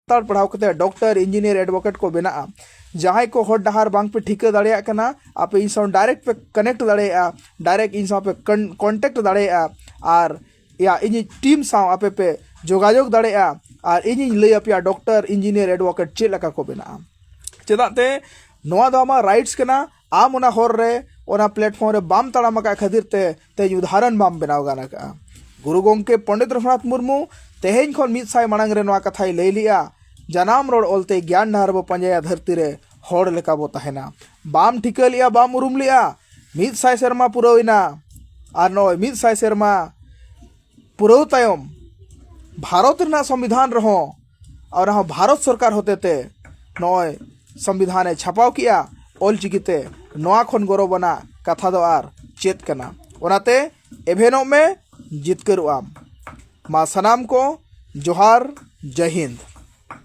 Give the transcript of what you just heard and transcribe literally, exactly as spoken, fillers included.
ᱥᱟᱱᱛᱟᱲ ᱯᱟᱲᱦᱟᱣ ᱠᱟᱛᱮ doctor, engineer, advocate ᱠᱚ ᱵᱮᱱᱟᱜᱼᱟ᱾ ᱡᱟᱦᱟᱸᱭ ᱠᱚ ᱦᱚᱨ ᱰᱟᱦᱟᱨ ᱵᱟᱝ ᱯᱮ ᱴᱷᱤᱠᱟᱹ ᱫᱟᱲᱮᱭᱟᱜ ᱠᱟᱱᱟ, ᱟᱯᱮ ᱤᱧ ᱥᱟᱶ ᱰᱟᱭᱨᱮᱠᱴ ᱯᱮ ᱠᱟᱱᱮᱠᱴ ᱫᱟᱲᱮᱭᱟᱜᱼᱟ, ᱰᱟᱭᱨᱮᱠᱴ ᱤᱧ ᱥᱟᱶ ᱯᱮ ᱠᱚᱱ- ᱠᱚᱱᱴᱮᱠᱴ ᱫᱟᱲᱮᱭᱟᱜᱼᱟ᱾ ᱟᱨ ᱭᱟ ᱤᱧᱤᱡ ᱴᱤᱢ ᱥᱟᱶ ᱟᱯᱮ ᱯᱮ ᱡᱳᱜᱟᱡᱳᱜᱽ ᱫᱟᱲᱮᱭᱟᱜᱼᱟ᱾ ᱟᱨ ᱤᱧᱤᱧ ᱞᱟᱹᱭ ᱟᱯᱮᱭᱟ ᱰᱚᱠᱴᱚᱨ, ᱤᱧᱡᱤᱱᱤᱭᱟᱨ, ᱮᱰᱵᱷᱚᱠᱮᱴ ᱪᱮᱫ ᱞᱮᱠᱟ ᱠᱚ ᱵᱮᱱᱟᱜᱼᱟ᱾ ᱪᱮᱫᱟᱜ ᱛᱮ ᱱᱚᱣᱟ ᱫᱚ ᱟᱢᱟᱜ ᱨᱟᱭᱤᱴᱥ ᱠᱟᱱᱟ᱾ ᱟᱢ ᱚᱱᱟ ᱦᱚᱨ ᱨᱮ, ᱚᱱᱟ ᱯᱞᱮᱴᱯᱷᱚᱨᱢ ᱨᱮ ᱵᱟᱢ ᱛᱟᱲᱟᱢ ᱟᱠᱟᱫ ᱠᱷᱟᱹᱛᱤᱨ ᱛᱮ ᱛᱮᱦᱮᱧ ᱩᱫᱟᱦᱚᱨᱚᱱ ᱵᱟᱢ ᱵᱮᱱᱟᱣ ᱜᱟᱱ ᱟᱠᱟᱫᱼᱟ᱾ ᱜᱩᱨᱩ ᱜᱚᱢᱠᱮ ᱯᱚᱱᱰᱤᱛ ᱨᱚᱜᱷᱩᱱᱟᱛᱷ ᱢᱩᱨᱢᱩ ᱛᱮᱦᱮᱧ ᱠᱷᱚᱱ ᱢᱤᱫ ᱥᱟᱭ ᱢᱟᱲᱟᱝ ᱨᱮ ᱱᱚᱣᱟ ᱠᱟᱛᱷᱟᱭ ᱞᱟᱹᱭ ᱞᱮᱫᱼᱟ, "ᱡᱟᱱᱟᱢ ᱨᱚᱲ ᱚᱞᱛᱮ ᱜᱮᱭᱟᱱ ᱰᱟᱦᱟᱨ ᱵᱚ ᱯᱟᱸᱡᱟᱭᱟ, ᱫᱷᱟᱹᱨᱛᱤ ᱨᱮ ᱦᱚᱲ ᱞᱮᱠᱟ ᱵᱚ ᱛᱟᱦᱮᱱᱟ᱾" ᱵᱟᱢ ᱴᱷᱤᱠᱟᱹ ᱞᱮᱫᱼᱟ, ᱵᱟᱢ ᱩᱨᱩᱢ ᱞᱮᱫᱼᱟ᱾ ᱢᱤᱫ ᱥᱟᱭ ᱥᱮᱨᱢᱟ ᱯᱩᱨᱟᱹᱣ ᱮᱱᱟ, ᱟᱨ ᱱᱚᱜᱼᱚᱭ ᱢᱤᱫ ᱥᱟᱭ ᱥᱮᱨᱢᱟ ᱯᱩᱨᱟᱹᱣ ᱛᱟᱭᱚᱢ ᱵᱷᱟᱨᱚᱛ ᱨᱮᱱᱟᱜ ᱥᱚᱝᱵᱤᱫᱷᱟᱱ ᱨᱮᱦᱚᱸ, ᱚᱱᱟ ᱦᱚᱸ ᱵᱷᱟᱨᱚᱛ ᱥᱚᱨᱠᱟᱨ ᱦᱚᱛᱮᱛᱮ ᱱᱚᱜᱼᱚᱭ ᱥᱚᱝᱵᱤᱫᱷᱟᱱ ᱮ ᱪᱷᱟᱯᱟᱣ ᱠᱮᱜᱼᱟ ᱚᱞ ᱪᱤᱠᱤᱛᱮ᱾ ᱱᱚᱣᱟ ᱠᱷᱚᱱ ᱜᱚᱨᱚᱵᱽ ᱟᱱᱟᱜ ᱠᱟᱛᱷᱟ ᱫᱚ ᱟᱨ ᱪᱮᱫ ᱠᱟᱱᱟ? ᱚᱱᱟᱛᱮ ᱮᱵᱷᱮᱱᱚᱜ ᱢᱮ, ᱡᱤᱛᱠᱟᱹᱨᱚᱜ ᱟᱢ᱾ ᱢᱟ ᱥᱟᱱᱟᱢ ᱠᱚ ᱡᱚᱦᱟᱨ, ᱡᱟᱭ ᱦᱤᱱᱫ᱾